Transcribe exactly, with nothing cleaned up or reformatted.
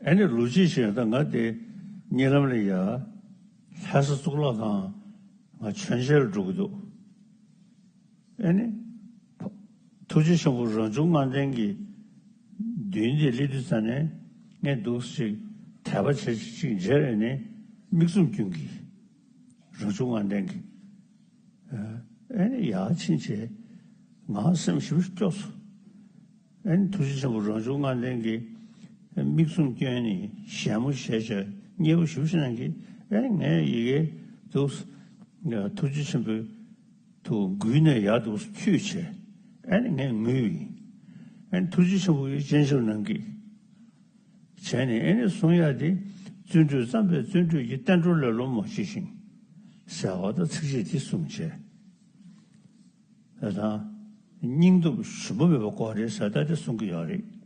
ཨ་ནི་ལོ་གཅིག་ཕྱིན་ད་ང་དེ་གཉིད་ལམ་ལ་ཡ་ལྷ་ས་གཙུག་ལག་ཁང་ང་མཆོད་མཇལ་ལ་འགྲོ་གི་འདུག་ཨ་ནི། ཐུགས་རྗེ་ཆེན་པོ་རང་བྱུང་ལྔ་ལྡན་གྱི་མདུན་དེ་སླེབས་དུས་ཙ་ནས་ངས་འདུག་ཅིག་དད་པ་བྱེད་ཅིག་མཇལ་ནས་མིག་བཙུམ་སྐྱོན་གྱིས། རང་བྱུང་ལྔ་ལྡན་གྱི། ཨ་ནི་ཡར་ཕྱིན་བྱས་ང་སེམས་ཞེ་པོ་སྐྱོ་སོང་། ཨ་ནི་ཐུགས་རྗེ་ཆེན་པོ་རང་བྱུང་ལྔ་ལྡན་གྱི་མིག་བཙུམ་སྐྱོན་ནས་ཞལ་མོ་བཞད་བྱས་མཉེས་པོ་ཞེ་པོ་ཞིག་གནང་གིས། ཨ་ནི་ངས་ཡི་གེ་འདུག་ཐུགས་རྗེ་ཆེན་པོའི་དུ་མགུལ་ནས་ཡར་འདུག་འཁྱུད་བྱས། ཨ་ནི་ངས་ངུས་པ་ཡིན། ཨ་ནི་ཐུགས་རྗེ་ཆེན་པོ་གིས་སྤྱན་ཆབ་གནང་གིས། བྱས་ནས་ཨེ་ནི་གསུང་ཡག་དེ། བརྩོན་འགྲུས་བརྩམས་པས་བརྩོན་འགྲུས་ཀྱི། བསྟན་འགྲོ་ལ་སློབ་མ་མཆིས་ཤིང་། ཟེར་བ་དང་ཚིགས་བཅད་དེ་གསུངས་བྱས། ད་ལྟ་སྙིང་སྟོབས་ཞུམ་པ་མེད་པ་དགོས་རེད་ཟེར་ད་དེ་གསུང་གི་ཡོད་རེད།